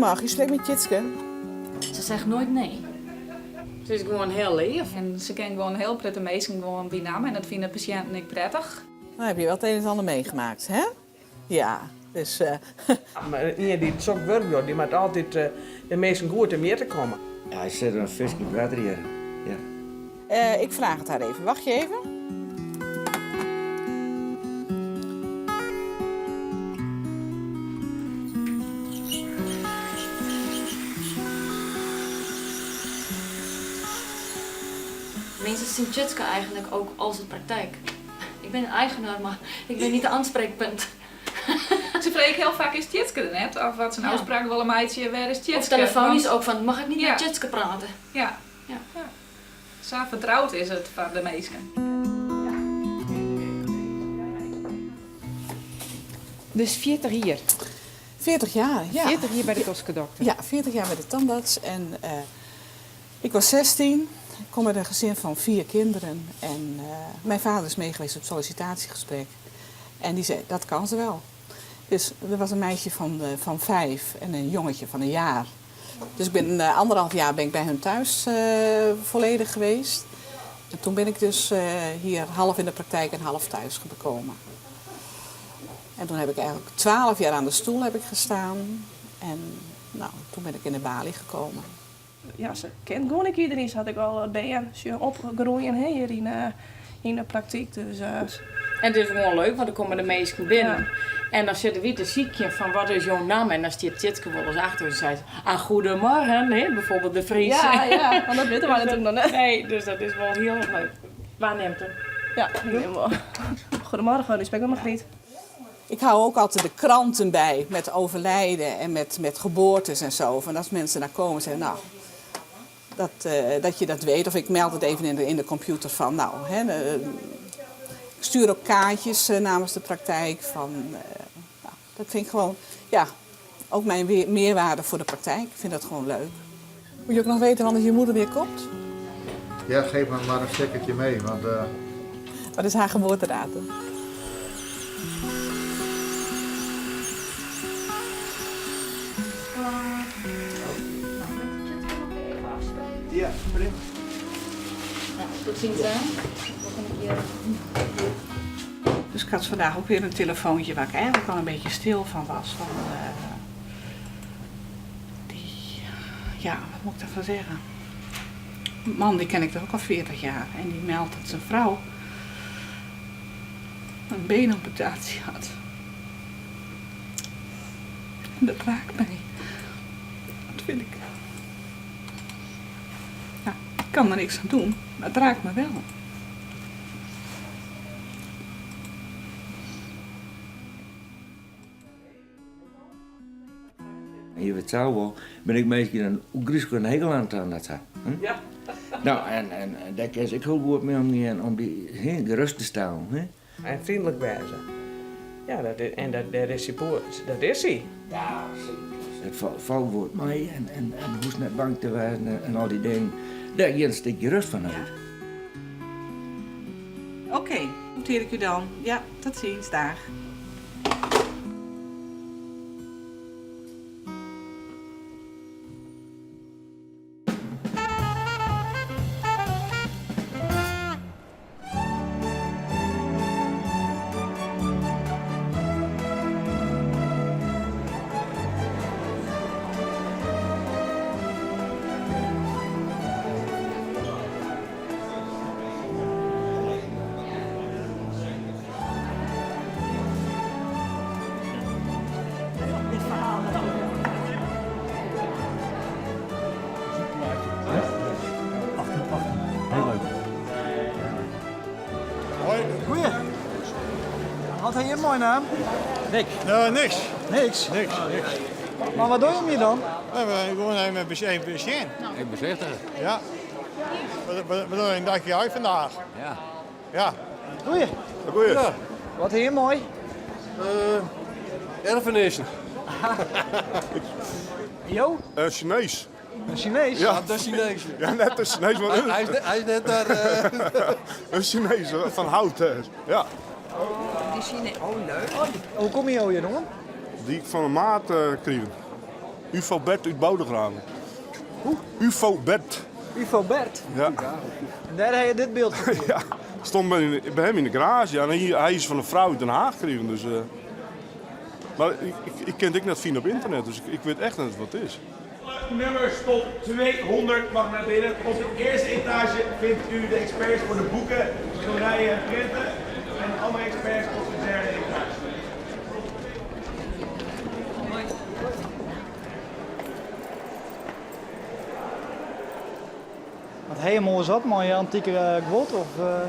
Goedemorgen, je spreekt met Tjitske. Ze zegt nooit nee. Se is gewoan hiel leaf. En se ken gewoan in hiel protte minsken gewoan by namme en dat fine de pasjinten ek prettig. Nou heb je wel het een en ander meegemaakt, hè? Ja, dus. Mar ien dy't sok wurk docht, dy moat altyd de minsken goed temjitte komme. Ja, hy sit in fisk yn it wetter hjir. Ja. Ik vraag het haar even. Wacht je even? Mensen zien Tjitske eigenlijk ook als de praktijk. Ik ben eigenaar, maar ik ben niet de aanspreekpunt. Se freegje hiel faak is Tjitske der net? Of as se in ôfspraak wolle meitsje, wêr is Of Tjitske? telefonisch Want ook van, mag ik niet met Tjitske praten? Ja. Ja. Sa fertroud is it foar de minsken. Dus 40 jier? 40 jaar, ja. 40 jier by de toskedokter? Ja, 40 jaar bij de tandarts. En ik was 16, ik kom uit een gezin van vier kinderen. En mijn vader is meegeweest op sollicitatiegesprek. En die zei, dat kan ze wel. Dus er was een meisje van 5 en een jongetje van een jaar. Dus ik ben anderhalf jaar ben ik bij hun thuis volledig geweest. En toen ben ik dus hier half in de praktijk en half thuis gekomen. En toen heb ik eigenlijk 12 jaar aan de stoel heb ik gestaan. En nou, toen ben ik in de balie gekomen. Ja, se kent gewoan ek iedereen. Se hat ek al bern sjoen opgroeien hè, hjir yn de praktyk. Dus, En it is gewoan leuk, want dan komme de minsken binnen. En dan sitte wy te sykjen fan wat is jo namme? En dan stiet Tjitske wolris achter en seit, ah, goedemorgen, hè, bijvoorbeeld de Fries. Ja, ja, want dat witte wy natuerlik noch net. Nee, dus dat is wol hiel erch leuk. Wa nimt him? Ja, ik nim wol. Goedemorgen, u spreekt met Margriet. Ik hou ook altijd de kranten bij met overlijden en met geboortes en zo. Van als mensen daar komen zeggen, nou, dat je dat weet. Of ik meld het even in de computer van, nou, hè, ik stuur ook kaartjes namens de praktijk. Van, nou, dat vind ik gewoon, ja, ook mijn meerwaarde voor de praktijk. Ik vind dat gewoon leuk. Moet je ook nog weten wanneer je moeder weer komt? Ja, geef me maar een stekkertje mee, want... Wat is haar geboortedatum? Ja, prima. Tot ziens, hè. Volgende keer. Dus ik had vandaag ook weer een telefoontje waar ik eigenlijk al een beetje stil van was. Van, die, ja, wat moet ik daarvan zeggen? Een man die ken ik toch ook al 40 jaar en die meldt dat zijn vrouw een beenamputatie had. En dat raakt mij. Dat vind ik. Ja, ik kan er niks aan doen, maar het raakt me wel. Je weet zelf wel, ben ik meestal een Oegriske een hekel aan tandarts. Hm? Ja. Nou, en daar kan ik heel goed mee omgaan om die he, gerust te stellen. Hè? En vriendelijk wezen. Ja, dat is, en dat, daar is hij poer, dat is hij. Ja, zeker. Het valt wordt mij en hoest net bang te worden en al die dingen. Daar je een stukje rust van uit. Ja. Oké, noteer ik u dan. Ja, tot ziens, dag. Heel leuk. Hoi. Goeie. Wat heb je een mooie naam? Niks. Nee, niks. Niks? Niks, niks. Maar wat doe je hier dan? We zijn gewoon even een patiënt. Ik bezichtig. Ja. We doen een dagje uit vandaag. Ja. Ja. Goeie. Goeie. Ja. Wat heb je mooi? Erfenissen. Jo? Een Chinees. Een Chinees? Ja, dat is Chinees. Ja, net een Chinees. Maar Hij is net daar. Een Chinees van hout. Ja. Die Chinees. Oh, leuk. Hoe kom je hier, jongen? Die ik van een maat kreeg. UFO Bert út Bodegraven. Hoe? UFO Bert. UFO Bert? Ja. En dêr ha je dit byld fan Ja, stond by, by him yn de garaazje. En hy, hy is fan in frou út Den Haag krigen. Dus, eh, mar ik, ik, ik kin it ek net fine op ynternet, dus ik, ik wit echt net wat it is. Nummer stop 200 mag naar binnen. Op de eerste etage vindt u de experts voor de boeken, schilderijen en printen. En de andere experts op de derde etage. Wat helemaal is dat, mei antike eh, guod? Of, eh?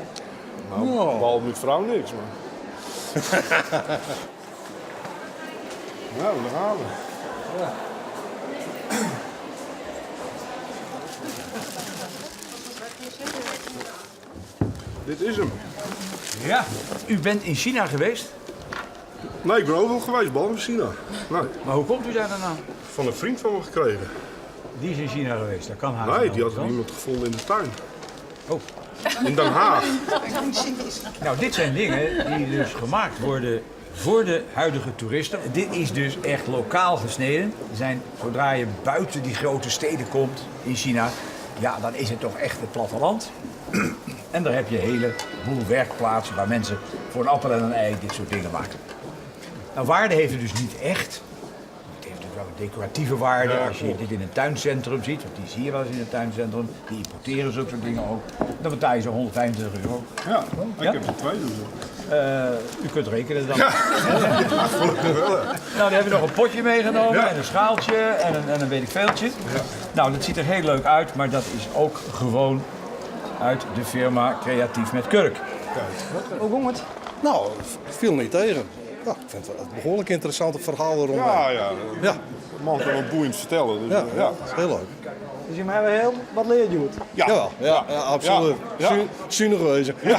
Nou, behalve myn frou niks, mar. Nou, daar gaan we. Ja. Dit is hem. Ja, u bent in China geweest? Nee, ik ben overal geweest, behalve China. Nee. Maar hoe komt u daar dan aan? Van een vriend van me gekregen. Die is in China geweest, dat kan haast Nee, niet die had anders iemand gevonden in de tuin. Oh. In Den Haag. Nou, dit zijn dingen die dus gemaakt worden voor de huidige toeristen. Dit is dus echt lokaal gesneden. Er zijn, zodra je buiten die grote steden komt in China, ja, dan is het toch echt het platteland. En daar heb je een heleboel werkplaatsen waar mensen voor een appel en een ei dit soort dingen maken. Nou, waarde heeft het dus niet echt. Het heeft natuurlijk wel een decoratieve waarde Ja, als je klopt. dit in een tuincentrum ziet. Want die zie je wel eens in een tuincentrum. Die importeren zulke soort dingen ook. Dan betaal je zo'n 125 euro. Ja, ik heb er twee dus. Eh, u kunt rekenen dan. Ja, gelukkig wel. hè. Nou, dan hebben we nog een potje meegenomen Ja. en een schaaltje en een, en een weet ik veeltje. Nou, dat ziet er heel leuk uit, maar dat is ook gewoon uit de firma Creatief met Kurk. Hoe ging het? Nou, het viel niet tegen. Ja, ik vind het een behoorlijk interessante verhaal eromheen. Ja, ja. Ja. De man kan wel boeiend vertellen. Dus, Ja, eh, ja. dat is heel leuk. Dus je hebben heel wat leerd, Joet. Ja. Jawel, ja, ja, absoluut. Ja. Zuinig wezen. Ja.